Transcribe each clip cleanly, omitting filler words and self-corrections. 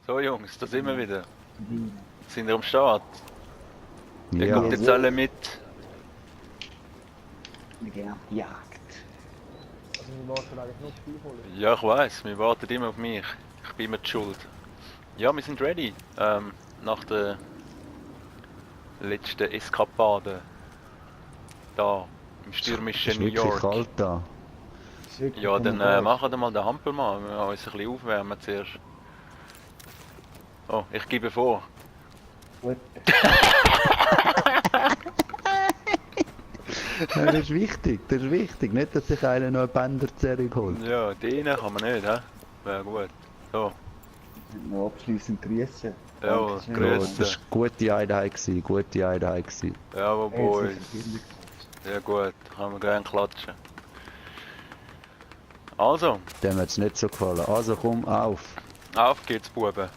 So Jungs, da sind wir wieder. Sind wir am Start? Ihr Ja, kommt jetzt alle mit. Wir gehen auf die Jagd. Also wir warten eigentlich nur auf die holen. Ja, ich weiß, wir warten immer auf mich. Ich bin immer die Schuld. Ja, wir sind ready. Nach der letzten Eskapade. Da, im stürmischen ist New wirklich York. kalt da. Ist wirklich Ja, dann wunderbar. machen wir mal den Hampelmann. Wir müssen uns ein bisschen aufwärmen zuerst. Oh, ich gebe vor. Gut. Ja, das ist wichtig, das ist wichtig. Nicht, dass sich einer noch eine Bänderzerrung holt. Ja, den kann man nicht, hä? Wäre gut. So, Noch abschliessend grüßen. Ja, Dankeschön. grüß. Ja, das war eine gute Einheit gewesen, gute Einheit gewesen. jawohl, Hey, Boys. jetzt ist es wirklich- Sehr gut, kann man gerne klatschen. Also, Dem hat es nicht so gefallen. Also komm auf. auf geht's, Buben.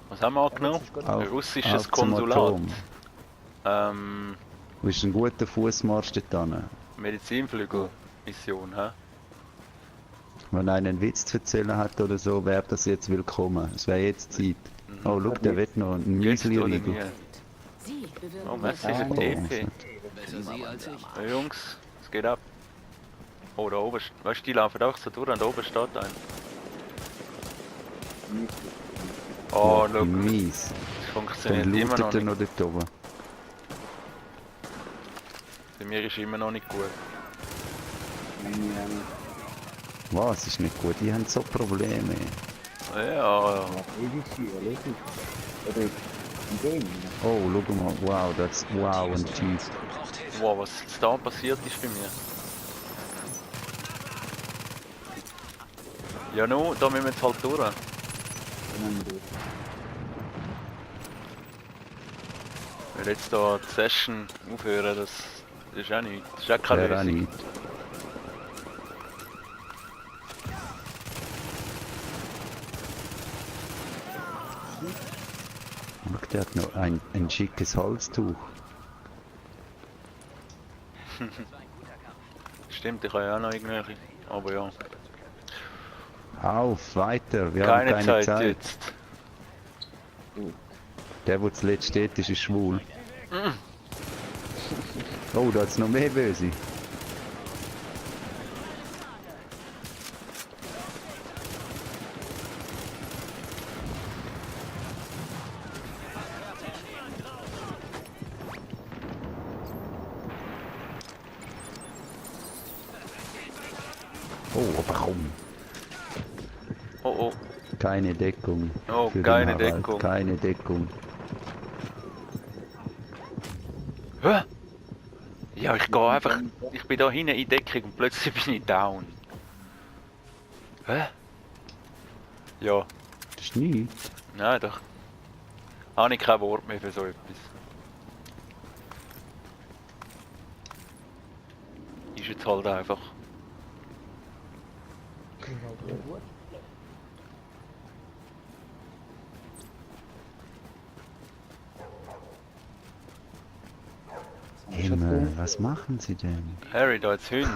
Was haben wir angenommen? Jetzt ist gut. Auf, Ein russisches auf zum Konsulat. Atom. Du Ähm, bist ein guter Fußmarsch dort hin. Medizinflügel-Mission, hä? Wenn einer einen Witz zu erzählen hat oder so, wäre das jetzt willkommen. Es wäre jetzt Zeit. Oh, schau, der wird noch ein Jetzt oder nie? Müsli-Riegel. Sie bewirken Oh, merci für Oh, die TP. besser Sie als ich. Ja, Jungs, es geht ab. Oh, da oben, weißt du, die laufen auch so durch und da oben steht ein. Oh, schau, Mies. das funktioniert Dann immer noch lootet er nicht. noch dort oben. Bei mir ist immer noch nicht gut. Meine ich auch nicht. Was ist nicht gut? Die haben so Probleme. Ja, Ja, BBC, ja, logisch. Oder in dem. Oh, schau mal. Wow, das wow, ein Jeep. wow, was jetzt da passiert ist bei mir. Ja, no, da müssen wir jetzt halt durch. Dann haben wir Weil jetzt da die Session aufhören, das ist auch nichts. Das ist auch keine Wäre auch Lösung. nicht. Schau, der hat noch ein schickes Halstuch. Stimmt, ich habe ja auch noch irgendwelche. Aber ja, Auf, weiter, wir keine, haben keine Zeit, Zeit. jetzt. Der zuletzt steht, ist schwul. Oh, da hat's noch mehr Böse. Oh, aber komm. Oh, oh. Keine Deckung. Oh, für den keine Harald. Deckung. Keine Deckung. Hä? Ja, ich gehe einfach. Ich bin da hinten in Deckung und plötzlich bin ich down. Hä? Ja, Das ist nichts. nein, doch. Habe ich kein Wort mehr für so etwas. Ist jetzt halt einfach. Klingt halt sehr gut. Himmel, was machen sie denn? Harry, da jetzt Hund.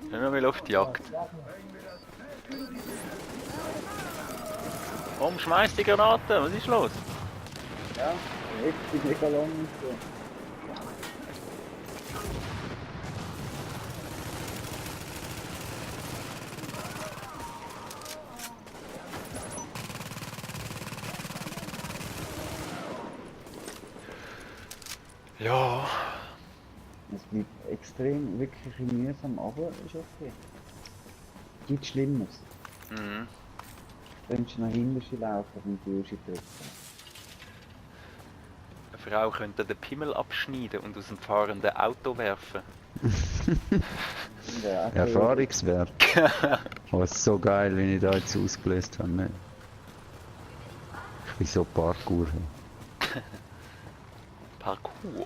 Gehen wir mal auf die Jagd. Komm, schmeiß die Granaten, was ist los? Ja, jetzt ist mega lang und so. Ja. Es bleibt extrem, wirklich mühsam, aber ist okay. Gibt Schlimmes. Mhm. Wenn du nach hinten laufen und die drücken. Eine Frau könnte den Pimmel abschneiden und aus dem fahrenden Auto werfen. Ja, Erfahrungswert. Oh, ist so geil, wenn ich da jetzt ausgelöst habe. Ne? Ich bin so Parkour. Parkour.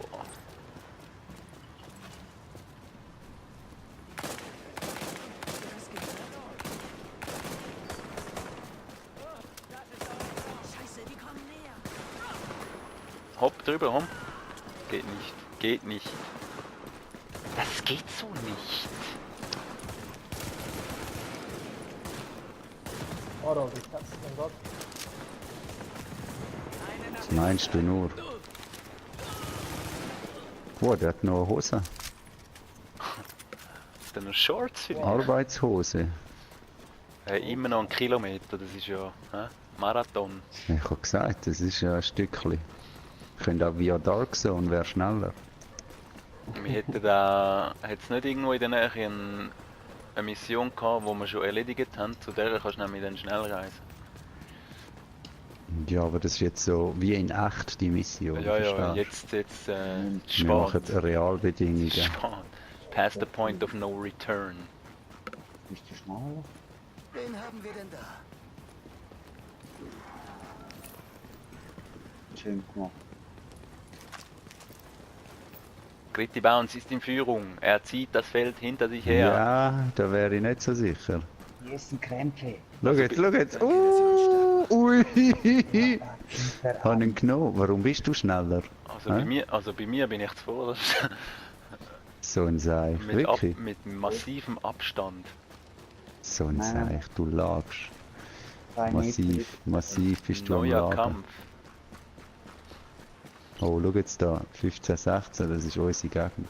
Hopp drüber, rum. Geht nicht. Geht nicht. Das geht so nicht. Harald, ich hab's dann Gott. Was meinst du nur? Boah, der hat noch eine Hose. Ist da noch Shorts für dich? Arbeitshose. Immer noch 1 Kilometer, das ist ja Marathon. Ich habe gesagt, das ist ja ein Stückchen. Könnte auch via Dark Zone, wäre schneller. Wir hätten da, hat's nicht irgendwo in der Nähe eine Mission gehabt, die wir schon erledigt haben, zu der kannst du nämlich dann schnell reisen. Ja, aber das ist jetzt so wie in echt die Mission. Ja, ja, verstehst jetzt du? Wir machen Realbedingungen. spät. Past the point of no return. Bist du schneller? Wen haben wir denn da? Schön gemacht. Gritty Bounce ist in Führung. Er zieht das Feld hinter sich her. Ja, da wäre ich nicht so sicher. Hier ist ein Krämpfe. Schau jetzt, schau jetzt. Ui! Hab ihn genommen. Warum bist du schneller? Also bei mir bin ich zuvorderst. So ein Seich. Wirklich? Mit massivem Abstand. So ein Nein. Seich. Du lagst. 2 Meter. Massiv bist du am Neuer Lagen. Kampf. Oh, schau jetzt da. 15, 16, das ist unsere Gegend.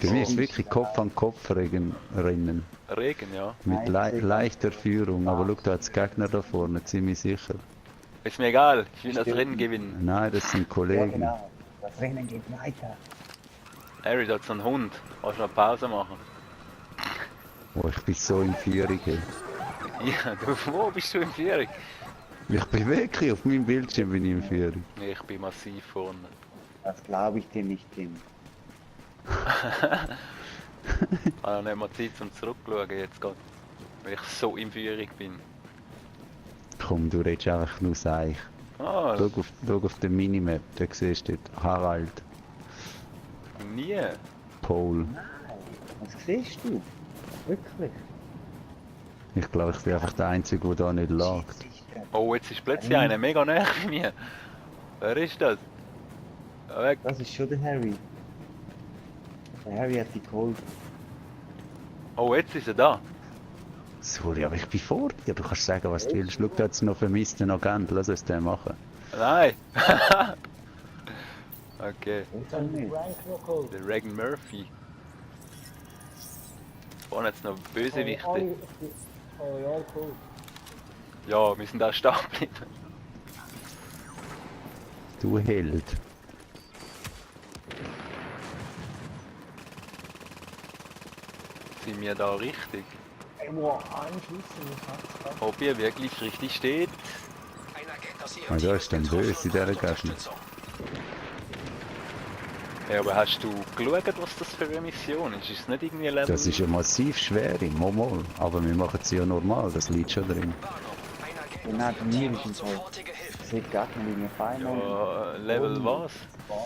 Bei mir ist wirklich Kopf an Kopf rennen. Regen, ja. Mit leichter Führung. Aber schau, da hat es Gegner da vorne, ziemlich sicher. Ist mir egal, ich will das Stimmt. Rennen gewinnen. Nein, das sind Ja, Kollegen. genau. Das Rennen geht weiter. Harry, da hat so einen Hund. Kannst du noch Pause machen? Oh, ich bin so in Führung. Hey. Ja, wo bist du in Führung? Ich bin wirklich auf meinem Bildschirm bin ich in Führung. Ich bin massiv vorne. Das glaube ich dir nicht, Tim. Ich habe nicht mal Zeit zum Zurückschauen jetzt gerade. Weil ich so in Führung bin. Komm, du redest einfach nur Seich. Ah, Schau auf der Minimap, da siehst du dort Harald, nie. Paul. Was siehst du? Wirklich? Ich glaube, ich bin einfach der Einzige, der da nicht lag. Oh, jetzt ist plötzlich einer mega nah bei mir. Wer ist das? Weg. Das ist schon der Harry. Der Harry hat die geholt. Oh, jetzt ist er da. Sorry, aber ich bin vor dir. Du kannst sagen, was du willst. Schau, da hat es noch vermissten Agent. Lass uns den machen. Nein. Okay, Oder nicht? Rank noch geholt. der Regan Murphy. Vorne jetzt noch Bösewichte. Alle geholt. Ja, wir sind da stehen geblieben. Du Held. Sind wir da richtig? Ey, wow, einschießen, ich hab's gehabt. Ob ihr wirklich richtig steht? Ah, da ist dann böse in dieser Gegend. Ja, aber hast du geschaut, was das für eine Mission ist? Ist es nicht irgendwie Level? Das ist ja massiv schwer, Momol. Aber wir machen es ja normal, das liegt schon drin. Genau, bei mir ist es so. Sieht gar nicht wie mir fein aus. Ja, Level was?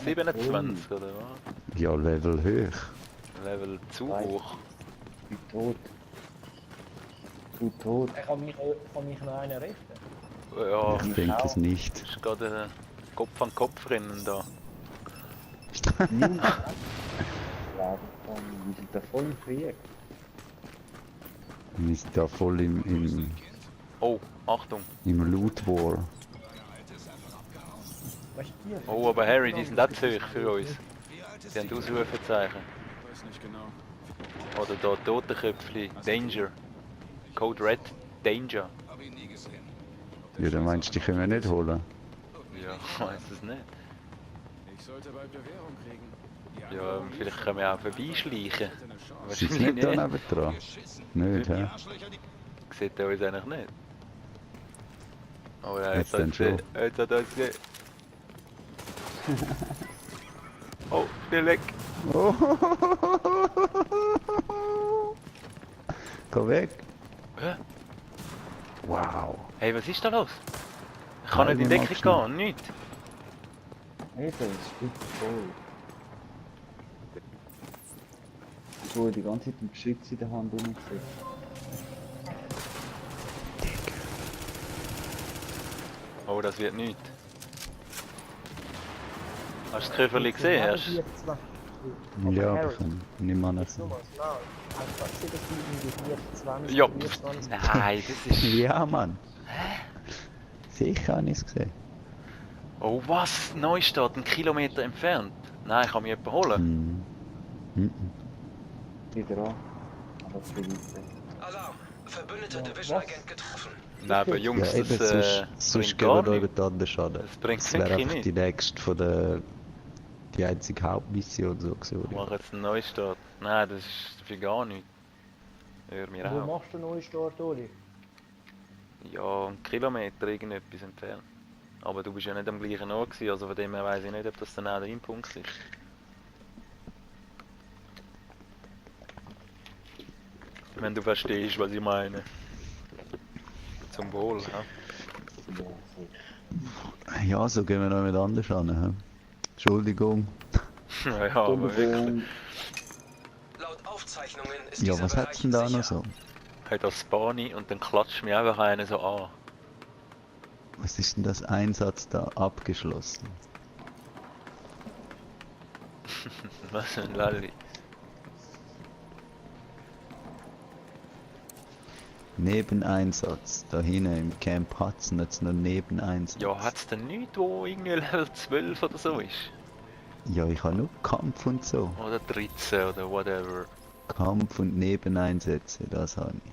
27 oder was? Ja, Level hoch. Level zu hoch. Ich bin tot. Du tot. Ich kann mich noch einer retten. Ja, Ich denke es nicht. ist gerade ein Kopf an Kopf rennen da. Niemand. Ja, wir sind da voll im Krieg. Wir sind da voll im Oh, Achtung. Loot War. Was ist dir? Oh, aber Harry, die sind auch zu hoch für uns. Die haben Ausrufezeichen. Weiß nicht genau. Oder da Totenköpfli. Danger. Code Red. Danger. Hab ihn nie gesehen. Ja, dann meinst du, die können wir nicht holen? Ja, ich weiß es nicht. Ich sollte bald Bewährung kriegen. Die Ja, Anwerbung vielleicht können wir auch vorbeischleichen. hatte eine Chance. Sind sie Wahrscheinlich nicht da nicht. nebendran? Nicht, hä? Sieht er uns eigentlich nicht. Oh, ja, Jetzt dann schon. Jetzt hat er uns gesehen. Oh, schnell weg. Geh weg. Hä? Wow. Hey, was ist da los? Ich kann Nein, nicht in wir Deckung machen gehen, nichts. Eben, es ist voll. Ich habe die ganze Zeit ein Geschütz in der Hand rumgesehen. Oh, das wird nichts. Hast du das Köfferli gesehen? Hast du? Ja, aber Harry, ich kann nicht mal jetzt nur mal schnell. Hast du gerade gesehen, dass die irgendwie 24, Ja, 24 nein, das ist... Ja, Mann. Sicher habe ich es gesehen. Oh was? Neustadt, 1 Kilometer entfernt? Nein, ich kann mich jemanden holen. Mhm. Wieder an. Aber es geht weiter. Alarm. Verbündeter Ja, Division-Agent getroffen. Nein, aber Jungs, Ja, eben, das sonst bringt geben gar wir euch nichts. den anderen Schaden. Das bringt Das wäre wirklich einfach die nicht. nächste von der... Die einzige Hauptmission so Ich gewesen. mache jetzt einen Neustart. Nein, das ist für gar nichts. Hör mir Wo auch. machst du einen Neustart, Oli? Ja, 1 Kilometer irgendetwas entfernt. Aber du bist ja nicht am gleichen Ort gewesen, also von dem her weiss ich nicht, ob das dann auch der Impunkt ist. Wenn du verstehst, was ich meine. Zum Wohl, ja. Ja, so gehen wir noch mit anders an. He? Entschuldigung. Ja, aber wirklich. Laut Aufzeichnungen ist Ja, dieser was Bereich hat's denn da sicher. noch so? Hey, das Spani und dann klatscht mir einfach einer so an. Was ist denn das Einsatz da abgeschlossen? Was für ein Lalli. Nebeneinsatz. Da hinten im Camp Hudson jetzt noch Nebeneinsatz. Ja, hat's denn nichts, wo irgendwie Level 12 oder so ist? Ja, ich habe nur Kampf und so. Oder 13 oder whatever. Kampf und Nebeneinsätze, das habe ich.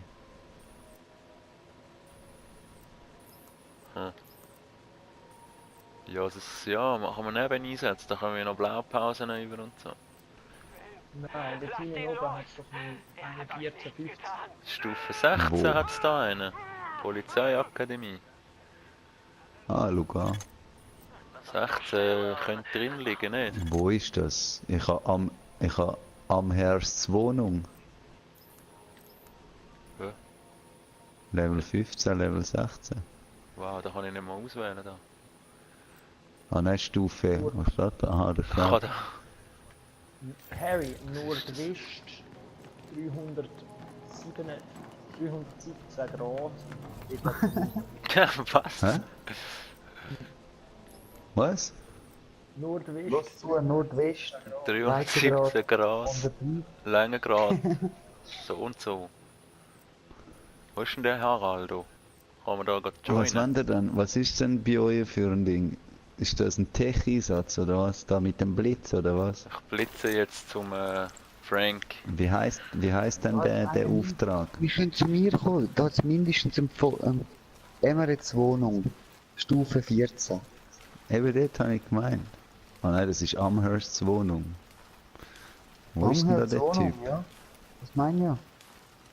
Ja, ja, machen wir Nebeneinsätze, da können wir noch Blaupausen über und so. Nein, dort hinten oben hat es doch einen 14, 15. Stufe 16 Wo? hat's da einen. Polizeiakademie. Ah, schau an. 16 könnte drin liegen, nicht? Wo ist das? Ich habe am Herrs Wohnung. Wo? Level 15, Level 16. Wow, da kann ich nicht mal auswählen da. Ah, nein, Stufe. Was steht da? Aha, da Ich kann steht. da. Harry, Nordwest, 317 Grad. Was? Hä? Was? Nordwest, Los zu, Nordwest. 317 Grad, 103. Längengrad, so und so. Wo ist denn der Haraldo? Kann man da gerade Was joinen? wollt ihr denn? Was ist denn bei euch für ein Ding? Ist das ein Tech-Einsatz oder was? Da mit dem Blitz oder was? Ich blitze jetzt zum Frank. Wie heißt denn der Auftrag? Wie können zu mir kommen? Da ist mindestens Emirates Wohnung. Stufe 14. Eben dort habe ich gemeint. Ah nein, das ist Amhersts Wohnung. Wo ist denn da Amherst der Wohnung, Typ? Ja. Was meine ja?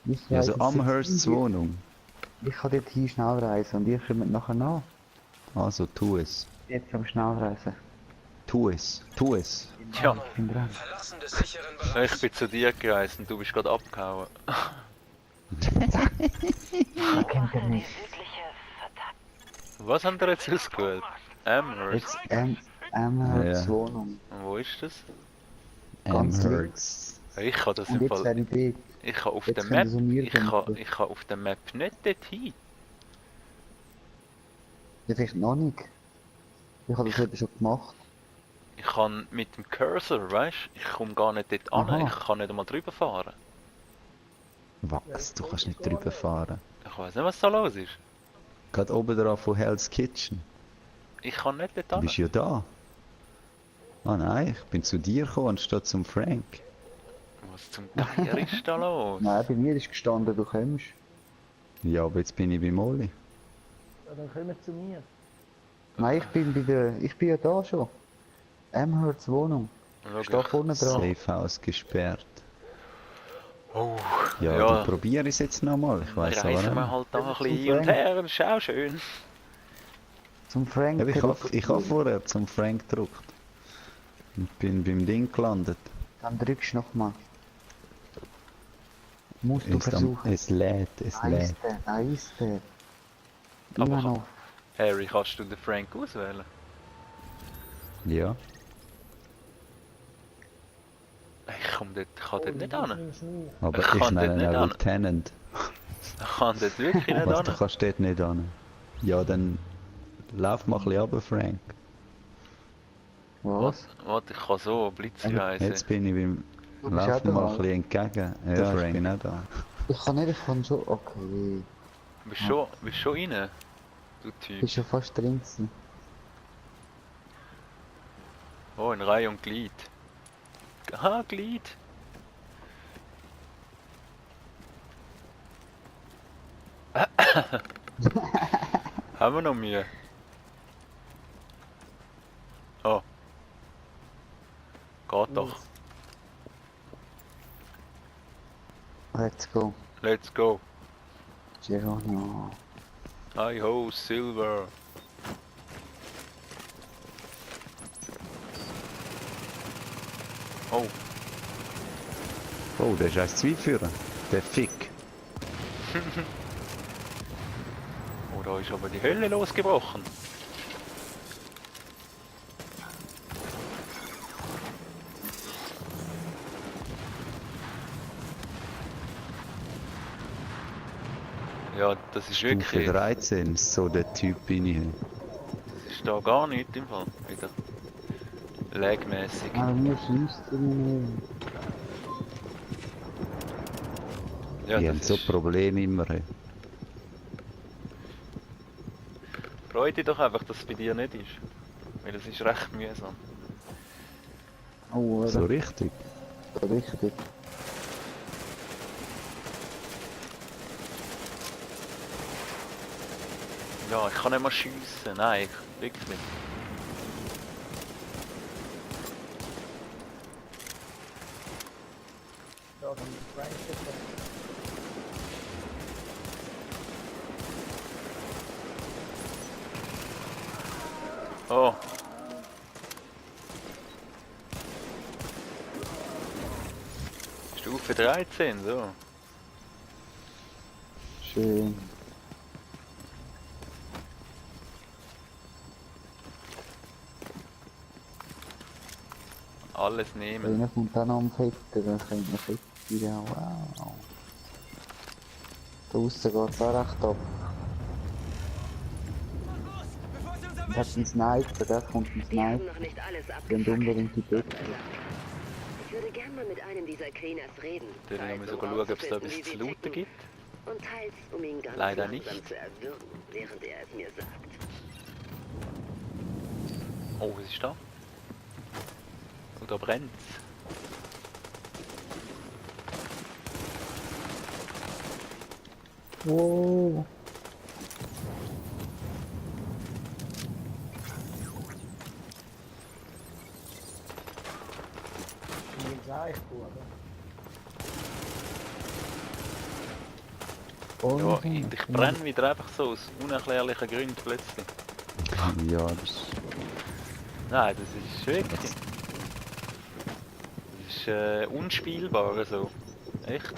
Ich Ja, also reise Amhersts jetzt Wohnung. Ich kann dort hin schnell reisen und ihr kommt nachher nach. Also tu es. Jetzt am Schnellreisen. Tu es. Tu es. Tja, Ich bin dran. Verlassen des sicheren Bereichs. ich bin zu dir gereist und du bist gerade abgehauen. Da kennt ihr nicht. Was haben wir jetzt ausgewählt? Amherst. Jetzt Amherst Ja. Wohnung. Und wo ist das? Ganz Amherst. Ich kann das Und im jetzt Fall. wäre ich dort. Ich kann auf jetzt der können Map. wir so mir Ich gehen. kann auf der Map nicht dorthin. Ja, vielleicht noch nicht. Ich habe das eben schon gemacht. Ich kann mit dem Cursor, weißt du? Ich komme gar nicht dort an. Aha. Ich kann nicht einmal drüber fahren. Was? Du kannst nicht drüber fahren. Ich weiß nicht, was da los ist. Gerade oben drauf von Hell's Kitchen. Ich kann nicht dort Du an. bist ja da. Ah nein, ich bin zu dir gekommen anstatt zum Frank. Was zum Geier ist da los? Nein, bei mir ist gestanden, du kommst. Ja, aber jetzt bin ich bei Molly. Ja, dann kommen wir zu mir. Nein, ich bin ja da schon. Amherst Wohnung. Schau, Steht vorne dran. Safe House gesperrt. Oh, Ja, ja. dann probiere ich es jetzt nochmal. Ich weiß aber reisen wir nicht. halt da ein Das ist bisschen zum hin und Frank. her, das ist auch schön. Zum Frank. Ja, ich habe vorher zum Frank gedrückt. Und bin beim Ding gelandet. Dann drückst du nochmal. Musst du Es versuchen. lädt. Da ist der, da ist der. Aber Immer kann- noch. Harry, kannst du den Frank auswählen? Ja. Ich kann dort nicht an. Aber Ich ich kann nenne dort ihn nicht an. Lieutenant. Ich kann dort wirklich nicht Was, du an. kannst dort nicht an? Ja, dann lauf mal ein bisschen runter, Frank. Was? Warte, ich kann so Blitzreise. Jetzt bin ich beim Du bist auch Laufen mal da. ein bisschen entgegen. Der Ja, ich Frank. bin auch da. Ich kann nicht, ich kann schon. Okay. Bist schon rein? Du Typ. Bist schon fast drin gewesen. Oh, in Reihe und Glied. Aha, Glied. Haben wir noch mehr? Oh. Geht doch. Let's go. Let's go. Geronimo. Hi ho, Silver. Oh, Oh, der ist als Zweiführer. Der Fick. oh, da ist aber die Hölle losgebrochen. Ja, das ist Stufe wirklich. 13, so der Typ bin ich. Das ist da gar nicht im Fall. Wieder. Lagmäßig. Ah, mir schießt er nicht. Ja, Die haben das so ist. Probleme immer. Hey. Freu dich doch einfach, dass es bei dir nicht ist. Weil es ist recht mühsam. Oh, So richtig. so richtig. Ja, ich kann nicht mal schiessen. Nein, ich, wirklich nicht. Ja, dann Frank ist das. Oh. Stufe 13, so. Schön. Alles nehmen. Einer kommt dann am Fetten, dann könnte man fett sein. Wow. Da aussen geht es auch recht ab. Und hat einen Sniper, da kommt ein Wir haben Sniper. noch nicht alles Wenn abgefangen. unbedingt die Decke. Ich würde gern mal mit einem dieser Cleaners reden. Dann teils, müssen wir um sogar schauen, ob es da rauszufinden, etwas wie zu sie looten ticken, gibt. Und teils, um ihn ganz Leider langsam nicht. zu erwürgen, während er es mir sagt. Oh, was ist da? Oh, da brennt's. Wow. Mir sah ich gut, oder? Oh, Ja, ich brenne wieder einfach so aus unerklärlichen Gründen plötzlich. Ja, das Nein, das ist wirklich. Das ist unspielbar so. Echt?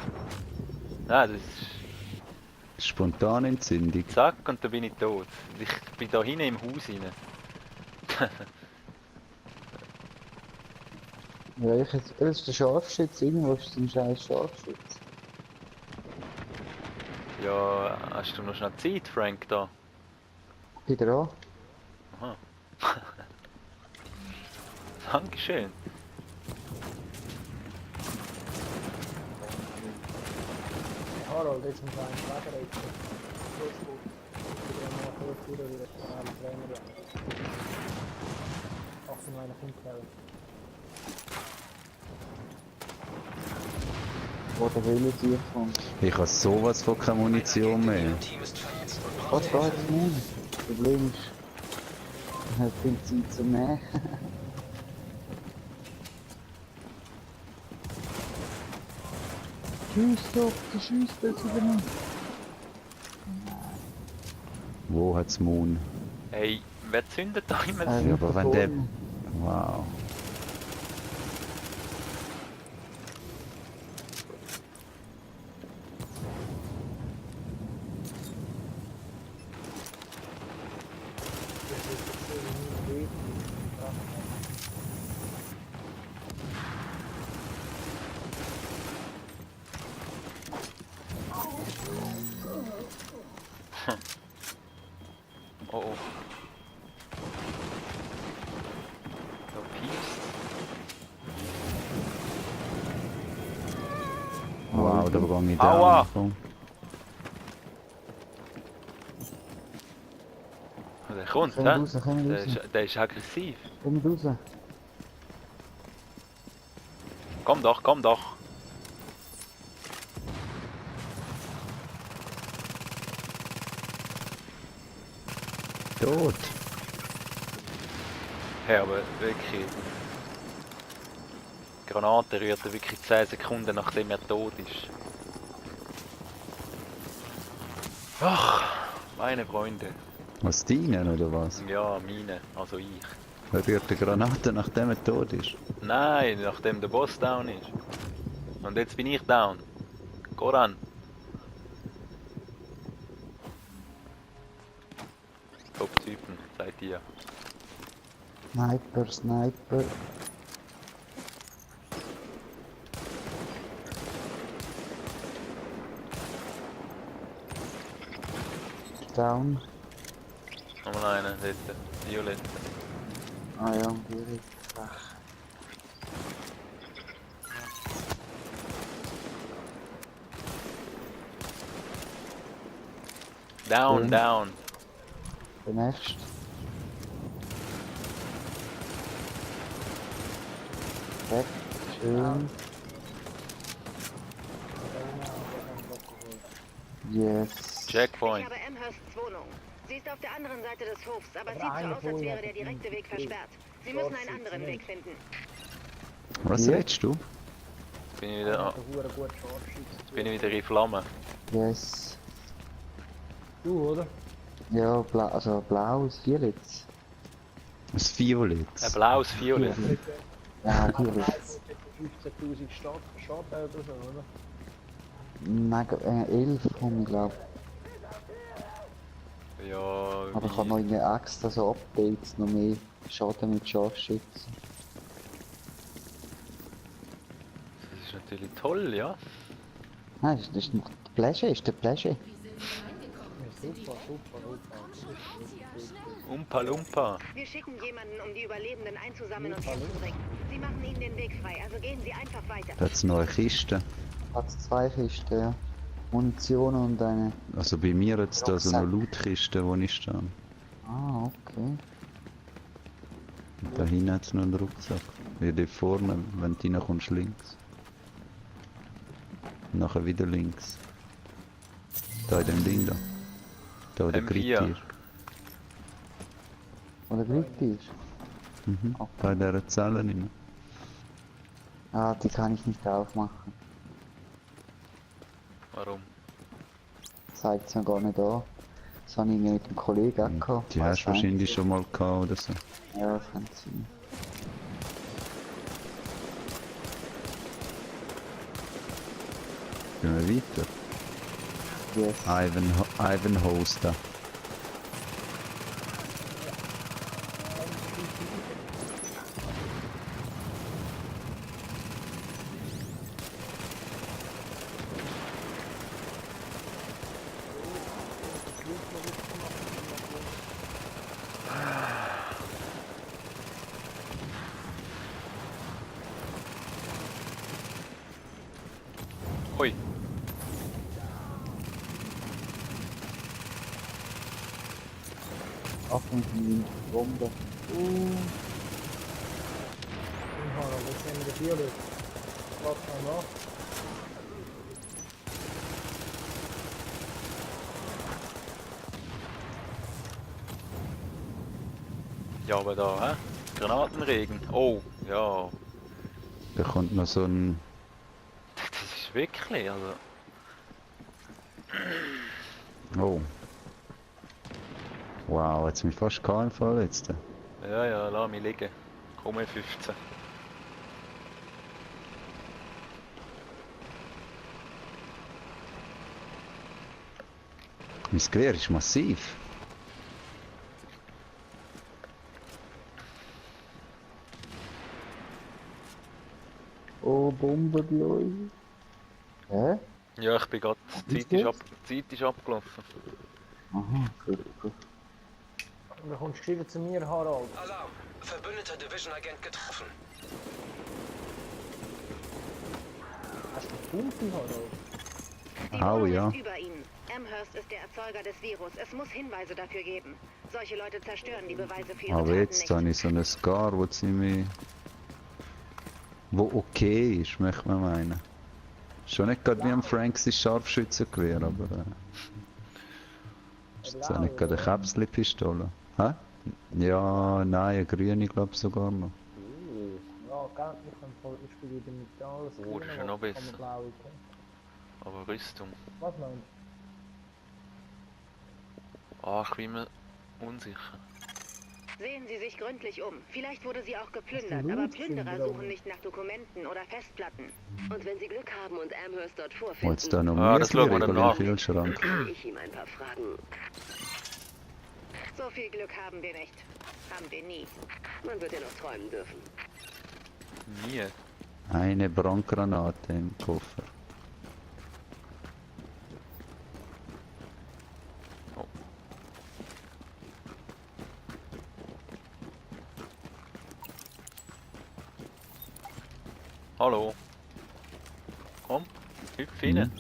Nein, das ist ist Spontanentzündung. zack und dann bin ich tot. Ich bin da hinten im Haus rein. Ja, das ist der Scharfschütze. Irgendwo ist ein scheiß Scharfschütze. Ja, hast du noch schnell Zeit, Frank, da? Bin dran. Aha. Dankeschön. Harold, jetzt muss einen Schläger jetzt. So ist gut. Ich bin mal kurz wieder einen Trainer rein. Achtung, einer kommt schnell. Wo der Wille sich kommt. Ich habe sowas von keine Munition mehr. Ihr Team ist verletzt und Was da jetzt nun? Das Problem ist, ich habe viel Zeit zum Nähen. Tschüss, Doktor, tschüss, besser nicht. Wo hat's Moon? Hey, wer zündet da immer das? Ja, aber wenn der... Wow. Oh oh. Da Lange Aua! Down. Komm. Der kommt, Kommt hä? raus, kommt Der raus. der ist aggressiv. Kommt raus. Komm doch, komm doch. Tot. Hey, aber wirklich. Die Granate rührt er wirklich 10 Sekunden nachdem er tot ist. Ach, meine Freunde. Was, deinen oder was? Ja, meine, also ich. Er rührt die Granate, nachdem er tot ist. Nein, nachdem der Boss down ist. Und jetzt bin ich down. Goran. Top-Typen, seid ihr. Sniper, Sniper. Down. Nochmal einen, dort. Violette. Ah ja, direkt. Ach. Down, Mhm. down. Der nächste. Weg. Schön. Yes. Checkpoint. Ich habe Amhersts Wohnung. Sie ist auf der anderen Seite des Hofs, aber Aber sieht so eine aus, als Folie wäre hat der die direkte Weg Folie. versperrt. Sie müssen einen anderen Weg finden. Was Ja. redest du? Bin ich wieder, Ein hure guter Scharfschütze. bin ich wieder in Flammen. Yes. Du, oder? Ja, blau, also blaues Violett. Ein Violett. Ein blaues Violett. Ja, Violett. 15.000 Schaden oder so, oder? Mega, 11 haben wir, glaube Ja, Aber ich habe noch in der extra so Updates noch mehr Schaden mit Scharfschützen. das ist natürlich toll, ja. Nein, das ist noch der Pleasure, ist der Pleasure. Ja, super, super, super. Umpa Lumpa. Wir schicken jemanden, um die Überlebenden einzusammeln und herzubringen. Sie machen ihnen den Weg frei, also gehen Sie einfach weiter. Da hat's noch eine Kiste. Hat 2 Kisten, ja. Munition und eine. Also bei mir jetzt da so eine Lootkiste, wo ich stehe. Ah, okay. Und da hinten hat's noch einen Rucksack. Wie dort vorne, wenn du reinkommst, links. Und nachher wieder links. Da in dem Ding da. Da wo der M4. Grit ist. Wo der dritte ist. Mhm. Okay. Da in dieser Zelle rein. Ah, die kann ich nicht aufmachen. Warum? Zeigt es mir gar nicht an. Das habe ich mit dem Kollegen auch gehabt. Die hast du Weiss wahrscheinlich nicht. schon mal gehabt oder so. Ja, das kann sein. Gehen wir weiter. Yes. Ivanhoe da. Ui. Achtung, die Bombe. Harald, jetzt nehmen wir den Violett. Lass mal nach. Ja, aber da, hä? Granatenregen. Oh, ja. Da kommt noch so ein... Das ist wirklich, also. Oh. Wow, hat's mich fast gehabt im Fall jetzt. Ja, ja, lass mich liegen. Komm 15. Mein Gewehr ist massiv. Oh, Bombe bei euch. Hä? Ja, ich bin gerade. Die Ist Zeit ist, das? die Zeit ist abgelaufen. Aha, gut, gut. Und dann kommst du geschrieben zu mir, Harald. Alarm. Verbündeter Division-Agent getroffen. Hast du eine Pumpe, Harald? Hau, Drohung ja. ist über ihnen. Amherst ist der Erzeuger des Virus. Es muss Hinweise dafür geben. Solche Leute zerstören die Beweise für ihre Aber Taten jetzt nicht. habe ich so einen Scar, wo ziemlich... wo okay ist, möchte man meinen. Schon nicht gerade wie am Franks Scharfschützengewehr, aber... ist jetzt auch nicht gerade eine Käpsli-Pistole. Hä? Ja, nein, eine grüne glaube ich sogar noch. Ja, gar nicht. Ich spiele wieder mit alles. Oh, das ist ja noch besser. Blaue Punkte. Aber Rüstung. Was meinst Ah, ich bin mir unsicher. Sehen Sie sich gründlich um. Vielleicht wurde sie auch geplündert, aber Plünderer suchen nicht nach Dokumenten oder Festplatten. Und wenn Sie Glück haben und Amherst dort vorfinden, Wollt's da noch Ah, das schauen wir Müsli-Riegel dann im nach. Kühlschrank? kann ich ihm ein paar Fragen. So viel Glück haben wir nicht. Haben wir nie. Man wird ja noch träumen dürfen. Nie. Eine Brandgranate im Koffer. Hallo. Komm, hüpf rein.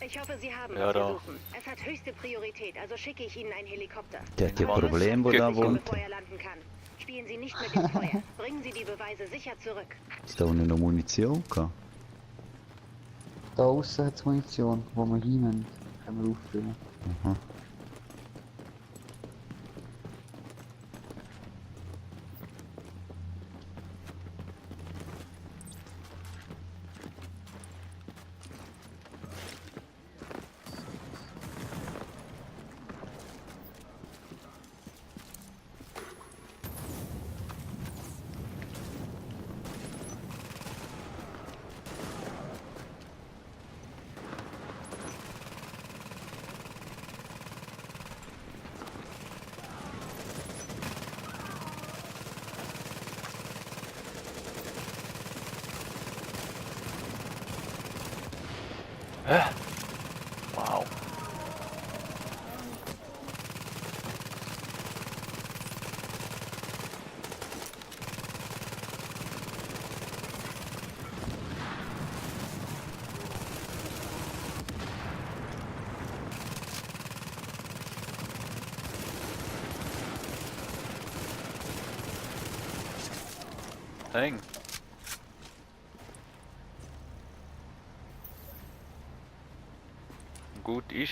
Ich hoffe, Sie haben, Ja, was wir da. suchen. Es hat höchste Priorität, also schicke ich Ihnen einen Helikopter. Der hat ja Alles Problem, wo da gut. wohnt. Bevor er landen kann. Spielen Sie nicht mit dem Feuer. Bringen Sie die Beweise sicher zurück. Ist da unten noch Munition gehabt? Da außen hat es Munition, wo wir hinein können wir auffüllen. Aha. Wow. Dang. Gut ist.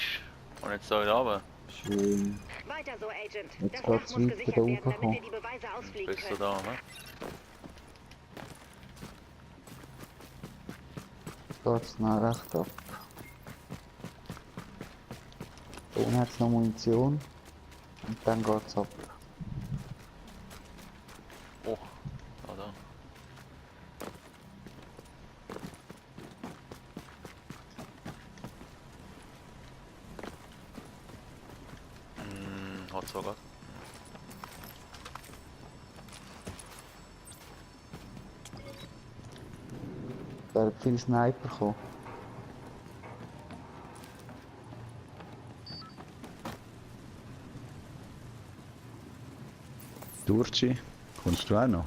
Und jetzt soll ich runter. Schön. Weiter so, Agent. Jetzt Das Dach geht's muss weiter gesichert da werden, oben damit wir die Beweise ausfliegen Bist du können. da, ne? Geht's noch recht ab. Dann hat es noch Munition. Und dann geht's ab. Oh, da, da. Hat sogar. Da hat viel Sniper gekommen. Durci, kommst du auch noch?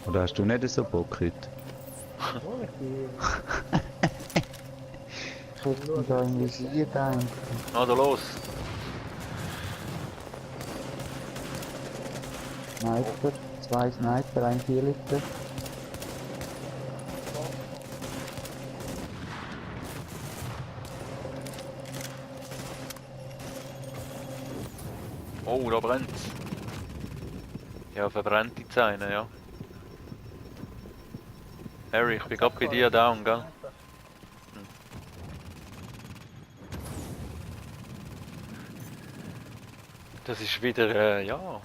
Oder hast du nicht so Bock heute? du? Ich bin Ich hätte mich da investiert eigentlich. Na, da los. Sniper, 2 Sniper, ein 4 Liter. Oh, da brennt's. Ja, verbrennt die Zähne, ja. Harry, ich bin grad bei dir down, gell? Das ist wieder, ja.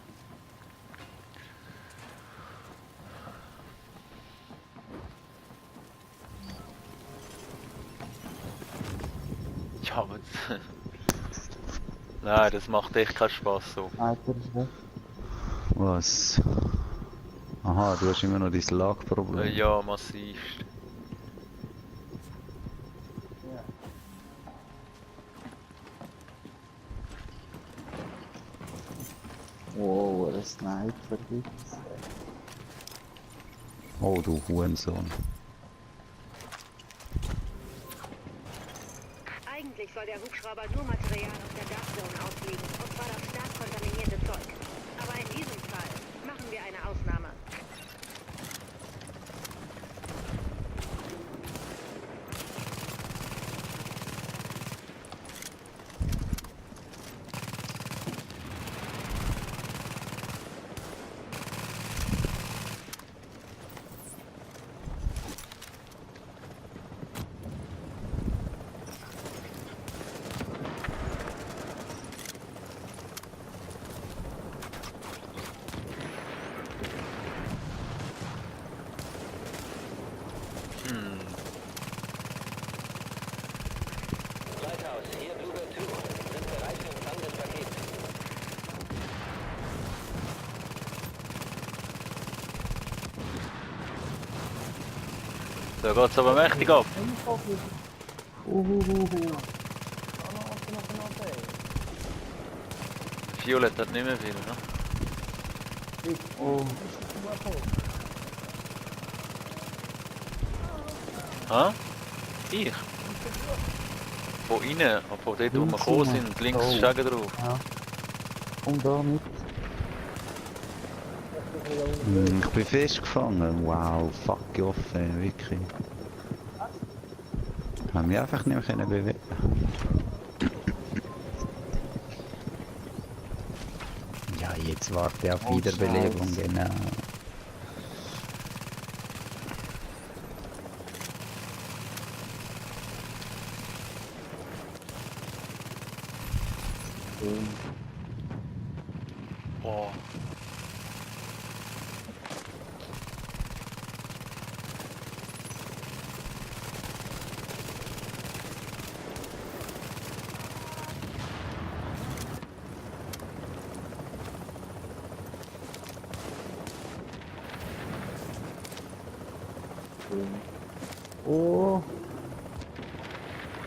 Ja, aber... Nein, das macht echt keinen Spaß so. Sniper ist weg. Was? Aha, du hast immer noch dein Lag-Problem. Ja, massiv. Wow, ein Sniper gibt's. Oh, du Hurensohn. Eigentlich soll der Hubschrauber nur Material aus der Dark Zone ausfliegen, und zwar das stark kontaminierte Zeug. Aber in diesem Fall machen wir eine Ausnahme. Lighthouse, hier Bluebird 2. Sind bereit für Empfang des Pakets. Da geht's aber mächtig ab. Violet hat nicht mehr viel, ne? Oh, Hä? Ich? Von innen, von dort, wo wir gekommen sind, links ist Stegen drauf. komm da mit. Ich bin festgefangen. Wow, fuck off, ey, wirklich. Ich habe mich einfach nicht mehr können bewegen. Ja, jetzt warte ich auf Oh, Wiederbelebung, Scheiße. genau. Oh. Oh, Oh,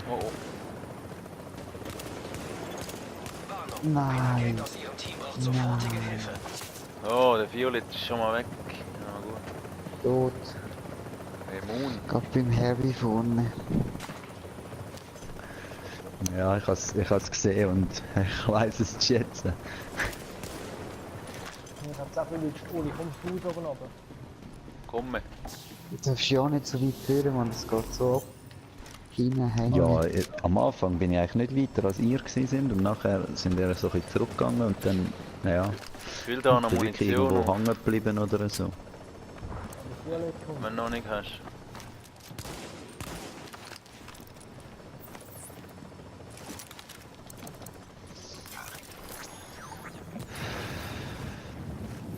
oh. Warnung. Nein. Ein Agent aus Ihrem Team braucht sofortige Hilfe. Oh, der Violet ist schon mal weg. Ja gut. tot. Immun. Gerade beim Heavy vorne. Ja, ich has gesehen und ich weiß es zu schätzen. Ich hab so viele Spule, kommst du oben runter? Komme. Du darfst ja nicht so weit hören, man, es geht so ab. Hinhängen. Ja, am Anfang bin ich eigentlich nicht weiter als ihr gewesen sind und nachher sind wir so ein bisschen zurückgegangen und dann, ja, Will da noch bin ich irgendwo Munition, hängen geblieben oder so. Violet kommt. wenn du noch nicht hast.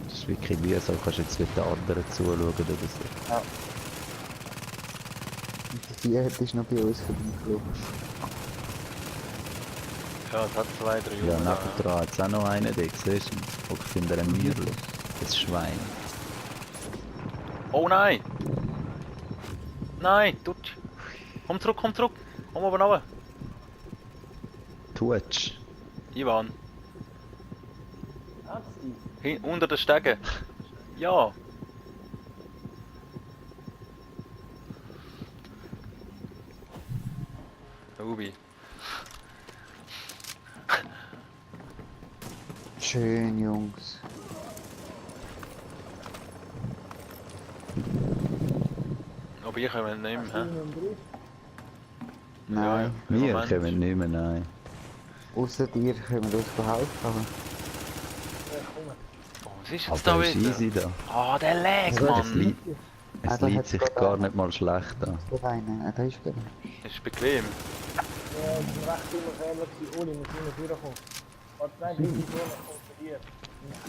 Das ist wirklich wie so, kannst jetzt mit den anderen zuschauen oder so. Und der Vier ist noch bei uns vorbeigelaufen. Ja, es hat 2, 3 Ja, Jungen da. nachher hat es auch noch einen, den siehst du, hockt hinter einem Mürli. Das Schwein. Oh nein! Nein, tut. Komm zurück, komm zurück. Komm oben runter. Tutsch. Ivan, Hat's die? unter den Stegen. Ja. Ubi. Schön, Jungs. Aber ich komme nicht mehr. hä? Nein, Im Wir Moment. kommen nicht mehr, nein. außer dir können wir uns behelfen. Oh, was ist jetzt Aber da es ist wieder? easy da. Ah, der Lag, Es Mann. liegt, Ah, es da liegt hat's sich gerade gar einen. nicht mal schlecht an. Da einer, da ist der. Ist bequem. Ja, ich bin recht dummer Fehler gewesen. Oli, muss nur durchkommen. Warte, nein, bleib ich nur noch kontrolliert. Nein.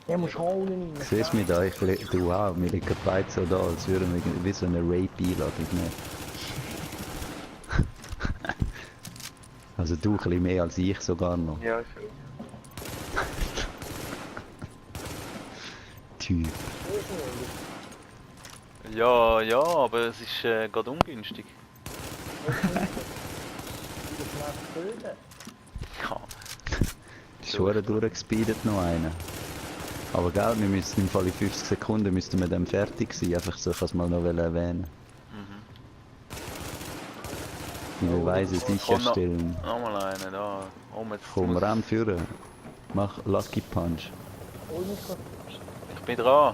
Der muss holen rein. Siehst du mich da? Du auch. Wir liegen beide so da, als würden wir wie so eine Rape-Einladung nehmen. Also du ein bisschen mehr als ich sogar noch. Ja, schon. Typ. Ja, ja, aber es ist gerade ungünstig. Ja. Die Schuhe durchgespeedet noch einer. Aber gell, wir müssen im Fall in 50 Sekunden müssten wir dann fertig sein. Einfach so, ich kann es mal noch erwähnen. Die Beweise sicherstellen. Nochmal einen da. Jetzt Komm, muss- renn führen. Mach Lucky Punch. Hol mich kurz. Ich bin dran.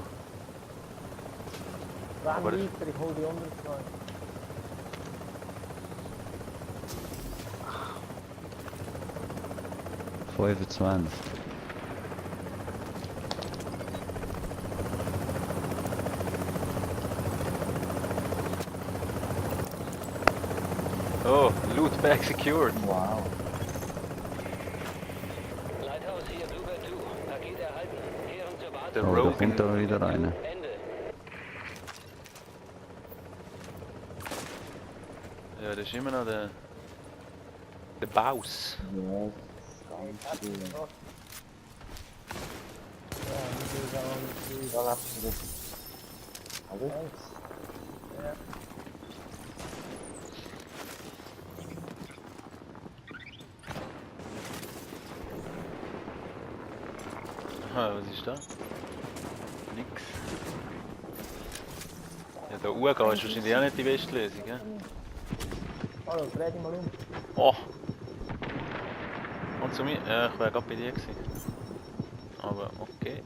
Renn Aber- weiter, ich hol die anderen zwei. Oh. 25. Oh, Loot Bag secured. Wow. Lighthouse hier, Bluebird 2. Paket erhalten. Kehren zur Basis. Der Oh, da Rogue. kommt da wieder einer. Ende. Ja, das ist immer noch der Baus. Ja, das ist ganz schön. Ja, die ist auch nicht Da läufst du. Also, Ja. Aha, was ist da? Nix. Ja, da Uhr ist wahrscheinlich auch nicht die beste Lösung, gell? Hallo, dreh dich mal um. Oh! Und zu mir? Ja, ich wäre gerade bei dir gewesen. Aber okay.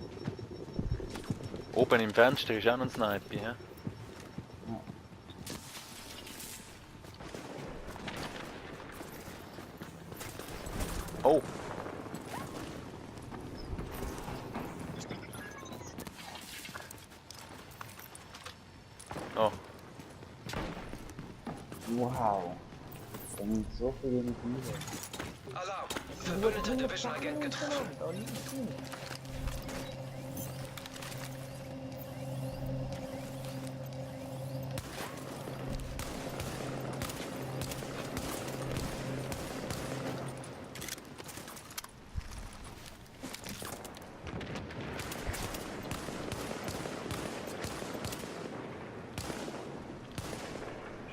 Oben im Fenster ist auch noch ein Sniper, ja? Oh! Oh, wow. Da sind so viele Energie. Alarm! Verbündeter Division-Agent getroffen. Da liegt sie.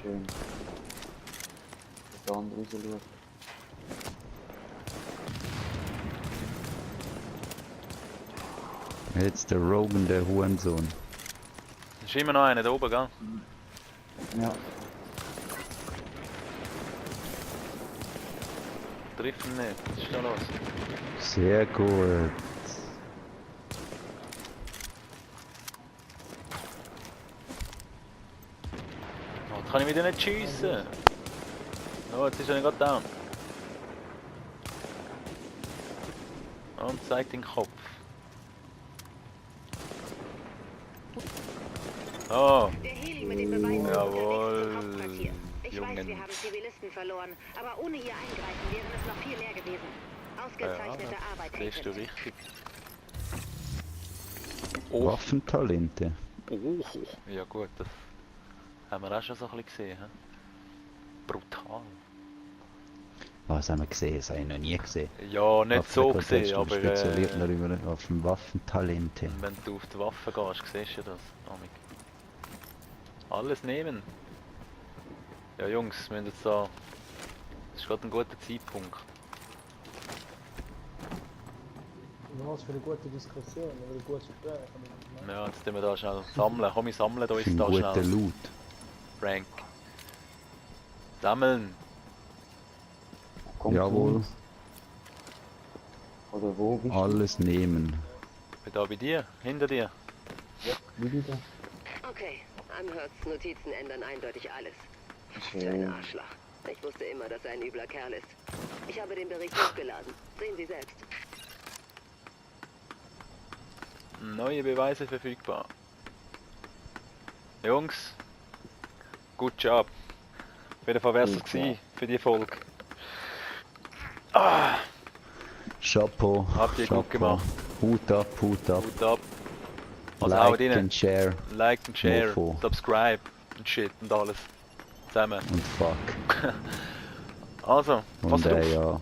Schön. Der andere rausschaut. Jetzt der Rogan, der Hurensohn. es ist immer noch einer da oben, gell? Ja. Trifft ihn nicht. Was ist da los? Sehr gut. Oh, jetzt kann ich wieder nicht schiessen. Oh, jetzt ist er gerade down. Und zeigt den Kopf. Oh, Der Heli mit den Beweisen ist Jawohl, unterwegs zum Hauptquartier. Ich weiß, Jungen. wir haben Zivilisten verloren, aber ohne ihr Eingreifen wären es noch viel mehr gewesen. Ausgezeichnete Arbeit, siehst du Agent. richtig. Oh, Waffentalente. oh, ja gut, das haben wir auch schon so ein bisschen gesehen. He? Brutal. Was haben wir gesehen? Das habe ich noch nie gesehen. Ja, nicht so gesehen, aber Spezialisiert noch über auf dem Waffentalente. wenn du auf die Waffe gehst, siehst du das. Amig. Alles nehmen. Ja Jungs, wir müssen jetzt da... Das ist gerade ein guter Zeitpunkt. Und was für eine gute Diskussion, oder ein gutes Gespräch. Ja, jetzt tun wir da schnell sammeln. Komm, wir sammeln uns Ein da guter schnell. Loot. Frank. Sammeln. Kommt Jawohl. uns. Oder wo bist du? Alles nehmen. Ich bin da bei dir, hinter dir. Wie wieder? Okay, Amhersts Notizen ändern eindeutig alles. Für ein Schön. Arschloch. Ich wusste immer, dass er ein übler Kerl ist. Ich habe den Bericht hochgeladen. Sehen Sie selbst. Neue Beweise verfügbar. Jungs, gut Job. Auf jeden Fall wär's es Gut gewesen für die Folge. Ah, Chapeau. Habt ihr gut Chapeau. gemacht. Hut ab, Hut ab. gut ab. Also auch Like denen. and share Like und share, Mofo. subscribe und shit und alles. Zusammen. und fuck. Also, passt Und auf. ja.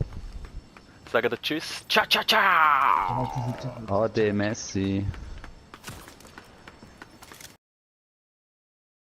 Sagen wir Tschüss. Ciao, ciao, ciao! Ade, Messi.